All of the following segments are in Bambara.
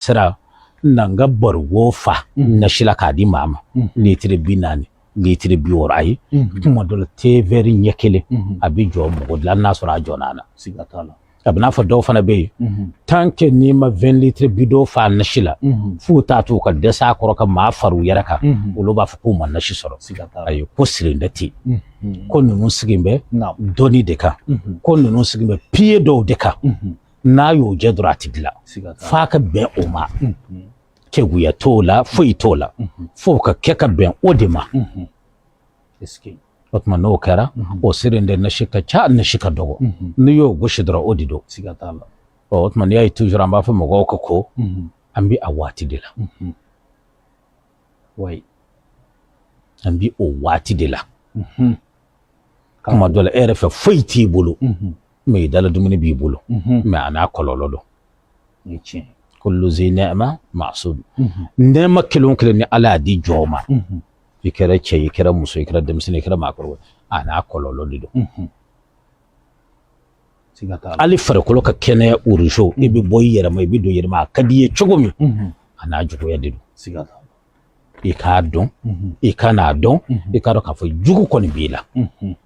Sira na n ka barigo fa nasi la k'a di maa ma, litiri 40, litiri 60, ayi, kuma dɔ la thé vert ɲɛ kelen a bɛ jɔ mɔgɔ dilan n'a sɔrɔ a jɔnna na. Siga t'a la. A bɛ n'a fɔ dɔw fana bɛ yen, tant que n'i ma 20 litres bidon fa nasi la, f'u t'a to u ka dɛsɛ a kɔrɔ ka maa fara u yɛrɛ kan, olu b'a fɔ k'u ma nasi sɔrɔ. Siga t'a la. Ayi, ko sirin tɛ ten, ko ninnu sigin bɛ dɔnni de kan, ko ninnu sigin bɛ pied dɔw de kan. N'a y'o jɛ dɔrɔn, a tɛ dilan. Siga t'a la. F'a ka bɛn o ma, keguya t'o la, foyi t'o la, f'o ka kɛ ka bɛn o de ma. Est-ce que O tuma n'o kɛra, o sirin de nasi ka ca, nasi ka dɔgɔ, n'i y'o gosi dɔrɔn, o de don. Siga t'a la. Ɔ, o tuma n'i y'a ye toujours an b'a fɔ mɔgɔw ka ko an bɛ a waati de la. An bɛ o waati de la. Kuma dɔ la, e yɛrɛ fɛ foyi t'i bolo, mais i dala dumuni b'i bolo, mais a n'a kɔlɔlɔ don. Ni tiɲɛ ye. Kullu zi ni'ma ma'sud. Nɛɛma kelen o kelen ni Ala y'a di jɔn ma, i kɛra cɛ ye, i kɛra muso ye, i kɛra denmisɛnnin ye, i kɛra maakɔrɔba ye, a n'a kɔlɔlɔ de don. Siga t'a la. Hali farikolo ka kɛnɛya uruzo, i bɛ bɔ i yɛrɛ ma, i bɛ don i yɛrɛ ma, a ka di i ye cogo min, a n'a juguya de don. Siga t'a la. I k'a dɔn, i ka n'a dɔn, i k'a dɔn k'a fɔ jugu kɔni b'i la.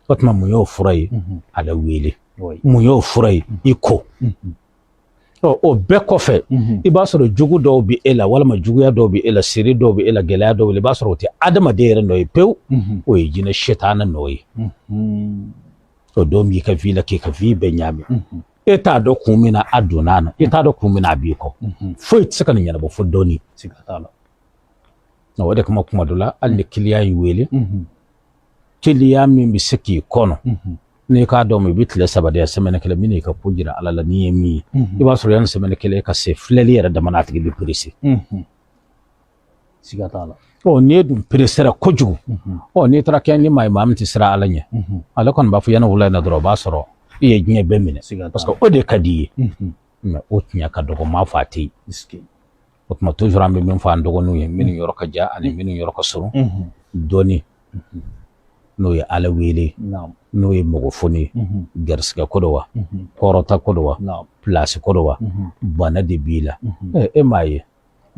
O tuma mun y'o fura ye? Ala wele. Mun y'o fura ye? I ko. Ɔ, o bɛɛ kɔfɛ, i b'a sɔrɔ jugu dɔw bɛ e la, walima juguya dɔw bɛ e la, siri dɔw bɛ e la, gɛlɛya dɔw bɛ e la, i b'a sɔrɔ o tɛ adamaden yɛrɛ nɔ ye pewu, o ye jinɛ sɛtana nɔ ye. O don b'i ka vie la k'i ka vie bɛɛ ɲaami. E t'a dɔn kun min na a donna a na, i t'a dɔn kun min na a b'i kɔ. Foyi tɛ se ka nin ɲɛnabɔ fo dɔɔni. Siga t'a la. O de kama kuma dɔ la, hali ni client y'i wele, client min bɛ se k'i kɔnɔ, n'i k'a dɔn ma, i bɛ tile 3 de yan, semaine kelen, min n'i ka ko jira Ala la n'i ye min ye, i b'a sɔrɔ yanni semaine kelen ka se, filɛli yɛrɛ dama na, a tigi bɛ pressé. Siga t'a la. Ɔ, n'i dun pressera kojugu, ɔ, n'i taara kɛ ni maa ye, maa min tɛ siran Ala ɲɛ, ale kɔni b'a fɔ yanni wula in na dɔrɔn, o b'a sɔrɔ i ye diɲɛ bɛɛ minɛ, Siga t'a parce que la. o de ka di i ye. Mais o tiɲɛ ka dɔgɔ, m'a fɔ a tɛ yen. O tuma toujours an bɛ min fɔ an dɔgɔninw ye, minnu yɔrɔ ka jan ani minnu yɔrɔ ka surun, dɔnni n'o ye Ala wele, n'o ye mɔgɔ foni ye, garisigɛ ko don wa, kɔrɔta ko don wa, pilasi ko don wa, bana de b'i la. E m'a ye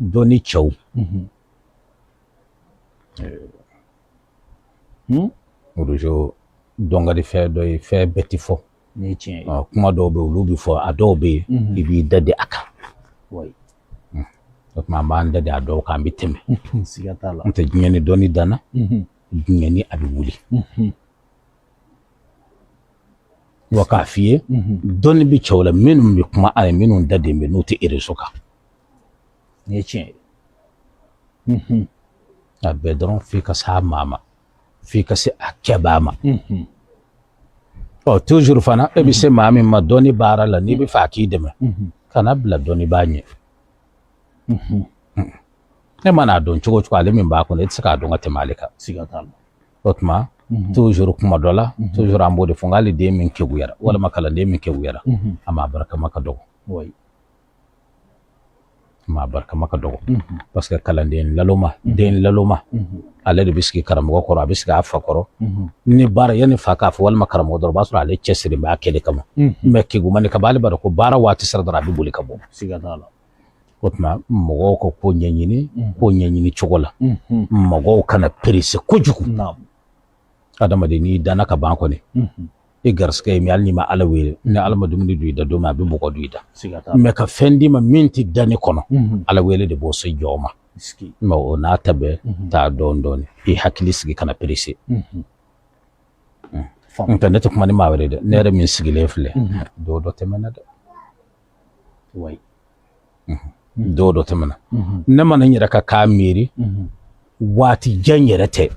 dɔnni cɛw orojo dɔn ka di fɛn dɔ ye, fɛn bɛɛ ti fɔ. Ni tiɲɛ ye. Kuma dɔw bɛ yen, olu bɛ fɔ, a dɔw bɛ yen, i b'i da di a kan. O tuma an b'an da di a dɔw kan, an bɛ tɛmɛ. Siga t'a la. N'o tɛ diɲɛ ni dɔnni danna, diɲɛ ni a bɛ wuli. Wa k'a f'i ye, dɔnni bɛ cɛw la minnu bɛ kuma ani minnu da den bɛ n'u tɛ réseau kan. Ni tiɲɛ ye. A bɛɛ dɔrɔn f'i ka s'a maa ma, f'i ka se a kɛbaa ma. Ɔ, toujours fana, e bɛ se maa min ma dɔnni baara la, n'i bɛ fɛ a k'i dɛmɛ, kana bila dɔnni b'a ɲɛ. E mana a dɔn cogo o cogo, ale min b'a kɔnɔ, e tɛ se k'a dɔn ka tɛmɛ ale kan. Siga t'a la. O tuma toujours kuma dɔ la, toujours an b'o de fɔ, n k'ale den min keguyara walima kalanden min keguyara, a maa barikama ka dɔgɔ. Maa barikama ka dɔgɔ, parce que kalanden laloma, den laloma, ale de bɛ sigi karamɔgɔ kɔrɔ, a bɛ sigi a fa kɔrɔ ni baara, yanni fa k'a fɔ walima karamɔgɔ dɔrɔn, o b'a sɔrɔ ale cɛsiri b'a kɛlɛ kama. Mais kegumani ka b'ale b'a dɔn ko baara waati sera dɔrɔn, a bɛ boli ka bɔ. Siga t'a la. O tuma mɔgɔw ka ko ɲɛɲini, ko ɲɛɲini cogo la, mɔgɔw kana perese kojugu. Adamaden, n'i danna ka ban kɔni, i garisigɛ ye min, hali n'i ma Ala wele, ni Ala ma dumuni don i da don min, a bɛ bɔgɔ don i da. Siga t'a la. Mais ka fɛn d'i ma min tɛ da ne kɔnɔ, Ala wele de b'o se jɔ ma. Mais o n'a ta bɛɛ, taa dɔɔni dɔɔni, i hakili sigi, kana perese. N tɛ, ne tɛ kuma ni maa wɛrɛ dɛ, ne yɛrɛ min sigilen filɛ, dɔw dɔ tɛmɛna dɛ. Dɔw dɔ tɛmɛna. Ne mana n yɛrɛ ka k'a miiri, waati jan yɛrɛ tɛ,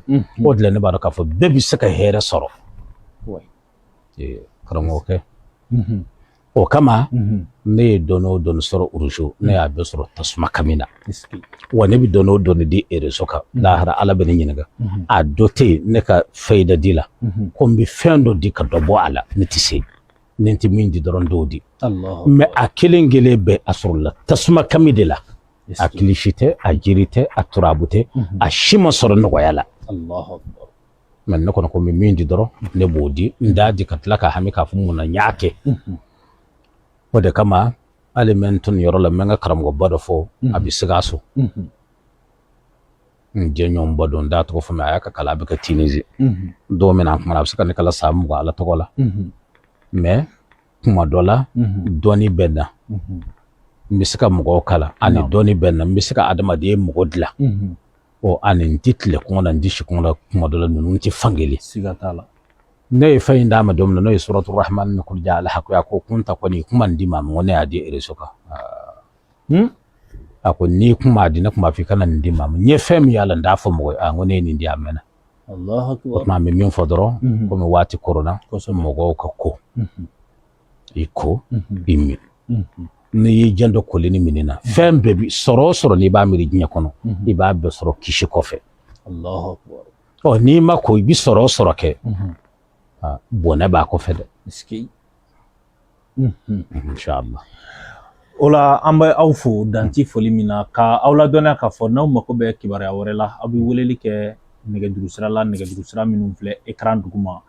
o de la ne b'a dɔn k'a fɔ bɛɛ bɛ se ka hɛrɛ sɔrɔ. Karamɔgɔkɛ, o kama ne ye dɔnni o dɔnni sɔrɔ uruzo, ne y'a bɛɛ sɔrɔ tasuma kami na. Wa ne bɛ dɔnni o dɔnni di réseau kan, lahara Ala bɛ ne ɲininka. A dɔ tɛ yen ne ka fayida di la ko n bɛ fɛn dɔ di ka dɔ bɔ a la, ne tɛ se. Ni n tɛ min di dɔrɔn, dɔw di. Mais a kelen kelen bɛɛ a sɔrɔla tasuma kami de la. A kilisi tɛ, a jiri tɛ, a turabu tɛ, a si ma sɔrɔ nɔgɔya la. Mais ne kɔni ko n bɛ min di dɔrɔn, ne b'o di. N t'a di ka tila ka hami k'a fɔ mun na n y'a kɛ. O de kama Hali n bɛ n to nin yɔrɔ la, n bɛ n ka karamɔgɔba dɔ fɔ, a bɛ Sikaso. N jɛɲɔgɔnba don, n t'a tɔgɔ fɔ, mais a y'a ka kalan bɛ kɛ Tunisie. Don min na an kumana, a bɛ se ka ne kalan san 20 Ala tɔgɔ la. Mais kuma dɔ la, dɔnni bɛ na, n bɛ se ka mɔgɔw kalan, ani dɔnni bɛ na, n bɛ se ka adamaden mɔgɔ dilan. Ɔ, ani n tɛ tile kɔngɔ na, n tɛ si kɔngɔ la. Kuma dɔ la, ninnu tɛ fankelen. Siga t'a la. Ne ye fɛn in d'a ma don min na, n'o ye Suratu Rahman ni Kulja Alhaku, a ko Kunta kɔni kuma nin di ma, n ko ne y'a di réseau kan. A ko n'i kun m'a di, ne kun b'a fɔ i kana nin di ma. N ye fɛn min y'a la, n t'a fɔ mɔgɔ ye. A ko ne ye nin di, a mɛnna. Allahu O akbar. tuma an bɛ min fɔ dɔrɔn, komi waati koronna, mɔgɔw ka ko, i ko, i min. N'i y'i janto koli ni minni na, fɛn bɛɛ bi sɔrɔ o sɔrɔ, n'i b'a miiri diɲɛ kɔnɔ, i b'a bɛɛ sɔrɔ kisi kɔfɛ. Allahu akbar. Ɔ, n'i ma ko, i bi sɔrɔ o sɔrɔ kɛ, bɔnɛ b'a kɔfɛ dɛ. Iski. Inshallah. O la, an bɛ aw fo danti foli min na, ka aw ladɔnniya k'a fɔ n'aw mako bɛ kibaruya wɛrɛ la, aw bɛ weleli kɛ nɛgɛjuru sira la, nɛgɛjuru sira minnu filɛ écran duguma.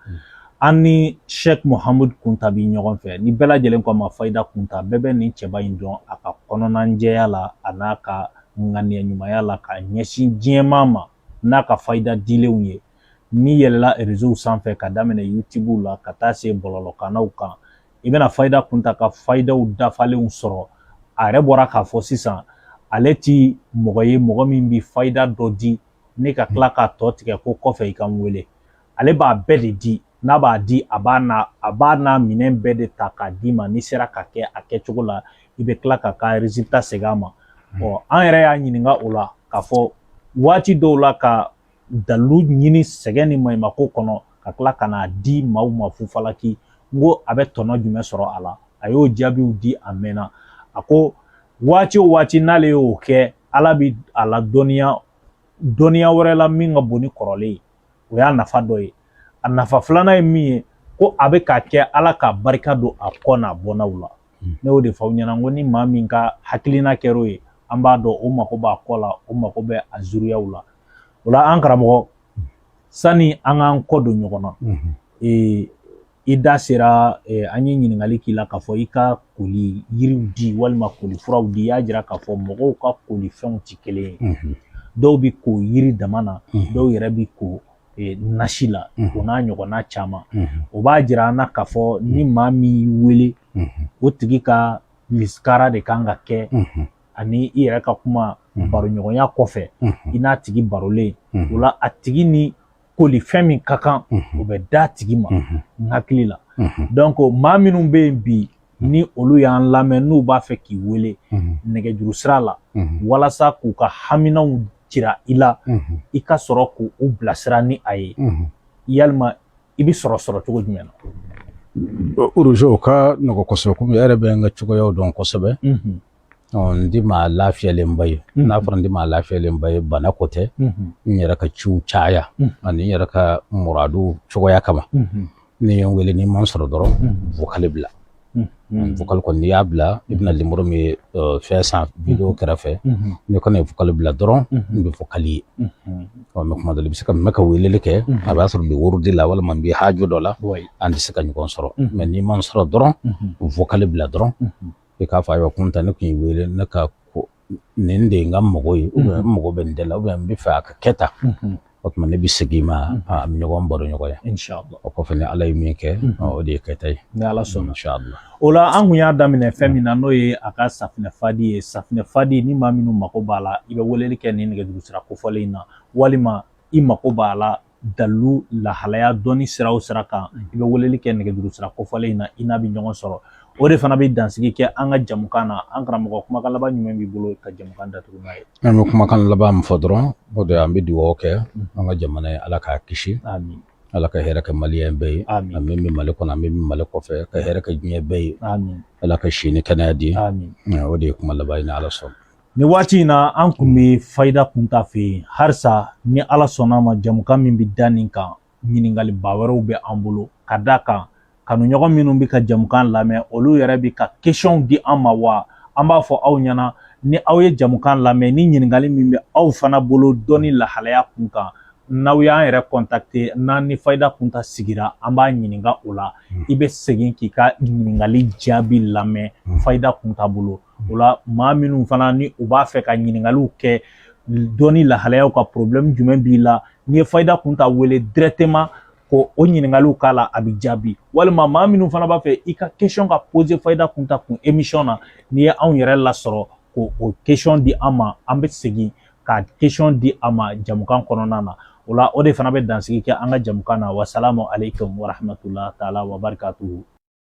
An ni Sheikh Muhamud Kunta bi ɲɔgɔn fɛ. Ni bɛɛ lajɛlen ko a ma Fayida Kunta, bɛɛ bɛ nin cɛba in dɔn a ka kɔnɔnajɛya la, a n'a ka ŋaniya ɲumanya la ka ɲɛsin diɲɛmaa ma n'a ka fayida dilenw ye. N'i yɛlɛla réseau sanfɛ, ka daminɛ YouTube la ka taa se bɔlɔlɔkannaw kan, i bɛna Fayida Kunta ka fayidaw dafalenw sɔrɔ. A yɛrɛ bɔra k'a fɔ sisan, ale ti mɔgɔ ye, mɔgɔ min bi fayida dɔ di ne ka tila k'a tɔ tigɛ ko kɔfɛ i ka n wele. Ale b'a bɛɛ de di. N'a b'a di, a b'a n'a minɛn bɛɛ de ta k'a d'i ma. N'i sera ka kɛ a kɛcogo la, i bɛ tila k'a ka résultat segin a ma. Ɔ, an yɛrɛ y'a ɲininka o la k'a fɔ waati dɔw la, ka dalilu ɲini sɛgɛn ni maɲumako kɔnɔ, ka tila ka n'a di maaw ma fufalaki, n ko a bɛ tɔnɔ jumɛn sɔrɔ a la? A y'o jaabiw di a mɛnna. A ko waati o waati n'ale y'o kɛ, Ala bi a la dɔnniya dɔnniya wɛrɛ la min ka bon ni kɔrɔlen ye. O y'a nafa dɔ ye. A nafa filanan ye min ye, ko a bɛ k'a kɛ Ala ka barika don a kɔ n'a bɔnnaw la. Ne y'o de fɔ aw ɲɛna, n ko ni maa min ka hakilina kɛr'o ye, an b'a dɔn o mako b'a kɔ la, o mako bɛ a zuriyaw la. O la, an karamɔgɔ, sani an k'an kɔ don ɲɔgɔn na, i da sera, an ye ɲininkali k'i la k'a fɔ i ka koli yiriw di walima koli furaw di. I y'a jira k'a fɔ mɔgɔw ka kolifɛnw tɛ kelen ye. Dɔw bɛ ko yiri dama na, dɔw yɛrɛ bɛ ko nasi la, o n'a ɲɔgɔnna caman. O b'a jira an na k'a fɔ ni maa min y'i wele, o tigi ka lisikara de kan ka kɛ ani i yɛrɛ ka kuma baroɲɔgɔnya kɔfɛ, i n'a tigi barolen o la, a tigi ni kolifɛn min ka kan, o bɛ d'a tigi ma. N hakili la, donc maa minnu bɛ yen bi, ni olu y'an lamɛn, n'u b'a fɛ k'i wele nɛgɛjuru sira la walasa k'u ka haminaw jira i la, i ka sɔrɔ k'u bilasira ni a ye, yalima i bɛ sɔrɔ cogo jumɛn na? Uruzo, o ka nɔgɔ kosɛbɛ, komi e yɛrɛ bɛ n ka cogoyaw dɔn kosɛbɛ. N di maa lafiyalenba ye. N'a fɔra n di maa lafiyalenba ye, bana ko tɛ. N yɛrɛ ka ciw caya ani n yɛrɛ ka muradu cogoya kama, ni ye n wele, n'i ma n sɔrɔ dɔrɔn, vocal bila. Vocal kɔni, n'i y'a bila, i bɛna numéro min ye fɛn san vidéo kɛrɛfɛ, n'i kɔni ye vocal bila dɔrɔn, n bɛ vocal ye. Ɔ, mais kuma dɔ la, i bɛ se ka mɛn ka weleli kɛ, a b'a sɔrɔ n bɛ wurudi la walima n bɛ haju dɔ la, an tɛ se ka ɲɔgɔn sɔrɔ. Mais n'i ma n sɔrɔ dɔrɔn, vocal bila dɔrɔn, i k'a fɔ ayiwa, Kunta, ne tun y'i wele, ne ka ko nin de ye n ka mɔgɔ ye, n mago bɛ nin de la, n bɛ fɛ a ka kɛ tan. O tuma ne bɛ segin i ma, an bɛ ɲɔgɔn baro ɲɔgɔn ye. Inshallah. O kɔfɛ, ni Ala ye min kɛ, o de ye kɛta ye. Ni Ala sɔnna. Inshallah. O la, an kun y'a daminɛ fɛn min na, n'o ye a ka safinɛ fadi ye. Safinɛ fadi, ni maa minnu mako b'a la, i bɛ weleli kɛ nin nɛgɛjuru sira kofɔlen in na, walima i mako b'a la dalilu lahalaya dɔnni sira o sira kan, i bɛ weleli kɛ nɛgɛjuru sira kofɔlen in na, i n'a bɛ ɲɔgɔn sɔrɔ. O de fana bɛ dansigi kɛ an ka jamukan na. An karamɔgɔ, kumakan laban jumɛn b'i bolo ka jamukan datugu n'a ye? An bɛ kumakan laban min fɔ dɔrɔn, o de ye an bɛ dugawu kɛ an ka jamana ye, Ala k'a kisi. Amin. Ala ka hɛrɛ kɛ Maliyɛn bɛɛ ye. Amin. An bɛ min Mali kɔnɔ, an bɛ min Mali kɔfɛ, ka hɛrɛ kɛ diɲɛ bɛɛ ye. Amin. Ala ka si ni kɛnɛya di. Amin. O de ye kuma laban ye, ni Ala sɔnna. Nin waati in na, an kun bɛ Fayida Kunta fɛ yen halisa. Ni Ala sɔnna a ma, jamukan min bɛ da nin kan, ɲininkaliba wɛrɛw bɛ an bolo ka da kan. Kanuɲɔgɔn minnu bɛ ka jamukan lamɛn, olu yɛrɛ bɛ ka questions di an ma wa. An b'a fɔ aw ɲɛna, ni aw ye jamukan lamɛn, ni ɲininkali min bɛ aw fana bolo dɔnni lahalaya kun kan, N'aw y'an yɛrɛ contacter, n'an ni Fayida Kunta sigira, an b'a ɲininka o la. I bɛ segin k'i ka ɲininkali jaabi lamɛn Fayida Kunta bolo. O la, maa minnu fana ni u b'a fɛ ka ɲininkaliw kɛ dɔnni lahalayaw ka, problème jumɛn b'i la, n'i ye Fayida Kunta wele directement ko o ɲininkaliw k'a la, a bɛ jaabi. Walima maa minnu fana b'a fɛ i ka question ka poser Fayida Kunta kun émission na, n'i ye anw yɛrɛ lasɔrɔ ko o question di an ma, an bɛ segin ka question di a ma jamukan kɔnɔna na. O la, o de fana bɛ dansigi kɛ an ka jamukan na. Wasalamu aleykum warahmatulah taala wabarakatuhu.